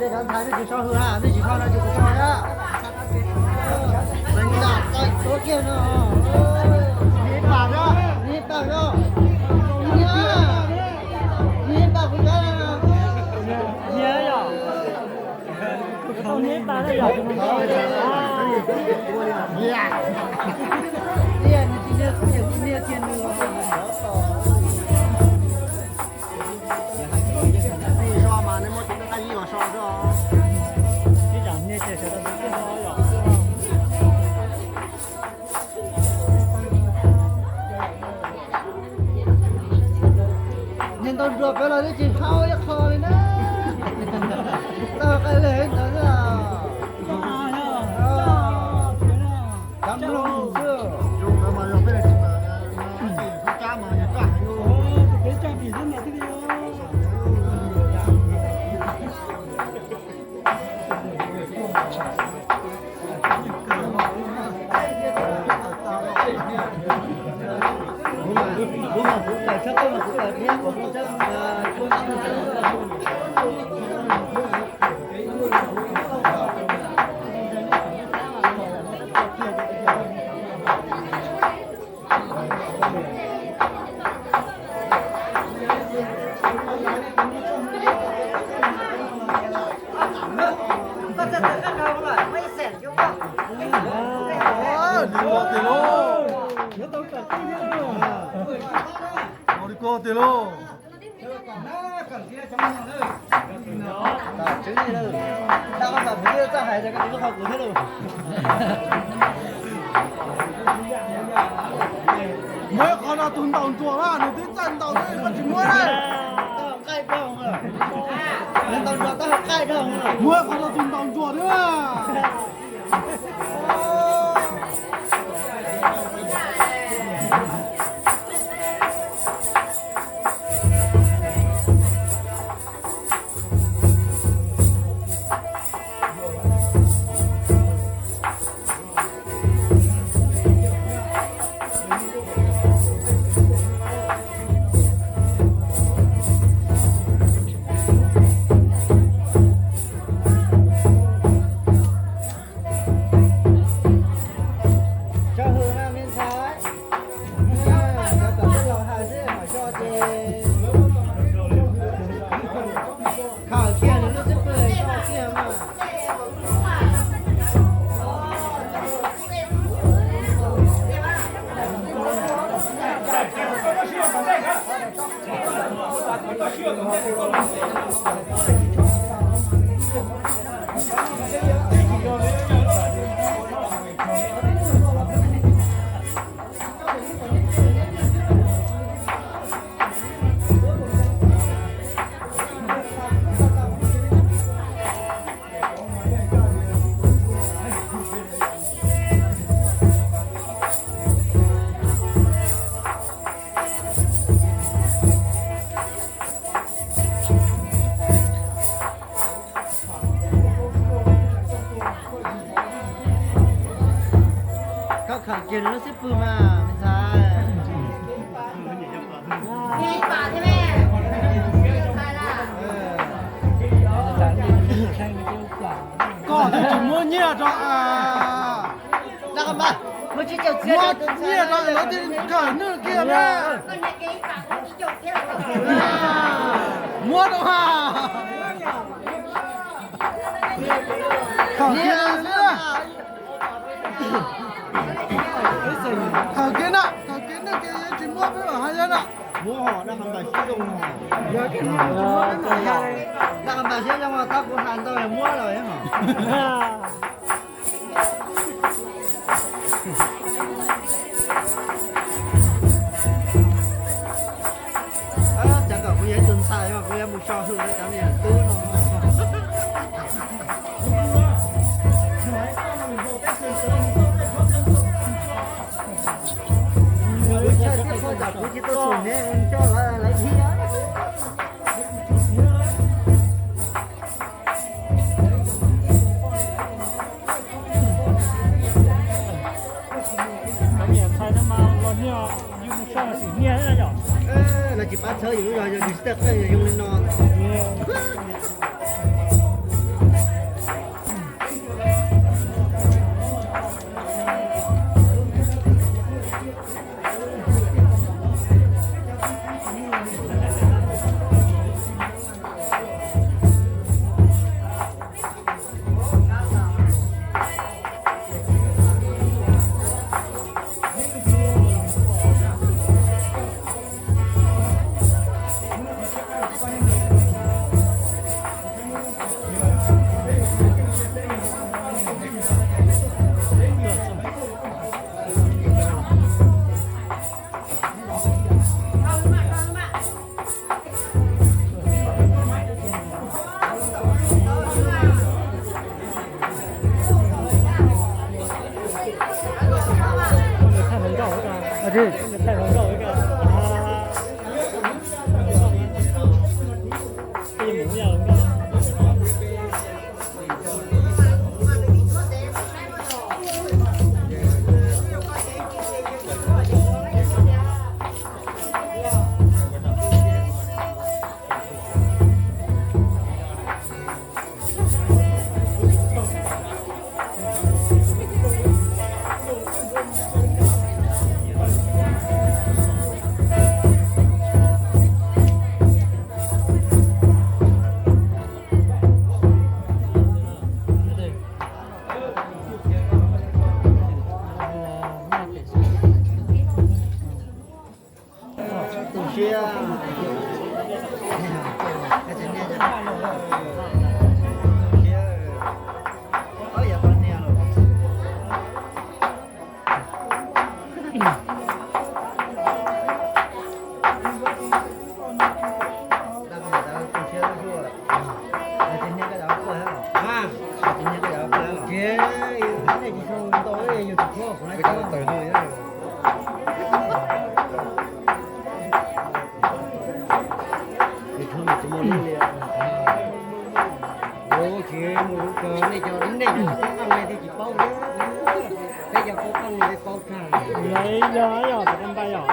Cov ntxhais nej tsis txhob hwm na, nej tsis txhob no tsis txhob na. Leej tam txawj tuav kiag no. Nij pam no, nij pam no. Nij pam kuv cov no. Nij pam no yom. Nij tsis nij kuv ces kuv nij kiag nws. Tij zog mas nej muab tus dej qab yib los so xwb os. Niag ntau nruas pem los twb tsis haub ib qho li na. Tau qai li ntawd xwb. Cov mloog xwb. Ua li ko tiag lauj. Muab qhov no tus ntaus nruas na, nws twb txawj ntaus, koj tsis muab na. Muab qhov no tus ntaus nruas na. Tso hws na me ntxhais. Cov tom tej laus hais xwb, mam so ces khawm kiag nws lub xub pwg, so kiag mas. Koj khawm kiag nws lub xub pwg mas me ntxhais. Koj twb tsis muab nyiaj rau a. Muab nyiaj rau lawv thiaj khawm nws kiag na. Muab rau a. Khawm kiag na, khawm kiag na, khawm kiag nws kiag tsis muab peb mam hais na. Muab ho, dab qas npas siab zoo, dab qas npas siab zoo, tab kuv hais ntau muab lawm ho. Cov kom kuv yog ib tug ntxhais mas kuv yuav mus so hwm rau cov niam tub no. Kuv tsis tuaj txog ne, coj lawv thiab. Cov niam ntxhais no mas los niag yus mus so xwm niag na yom. Lawv tsis pab txhawb yus lub zog, yog yus tsis tawj qeej yus zoo li no. Tsis mus lub kawg, nej cov nej cov paub qeej nej thiaj tsis paub, peb cov paub qeej nej paub tag. Yog yog yog, tus npaj yog.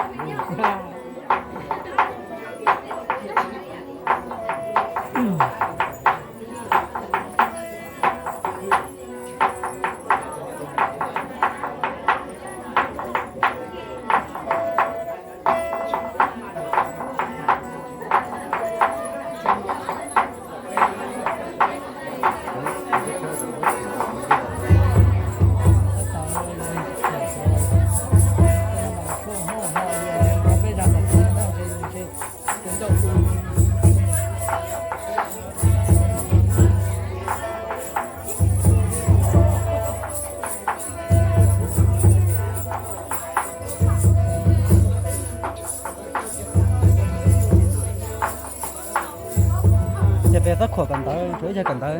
Ces peb txhob khuam kawm ntawv, tsuav ib yam kawm ntawv.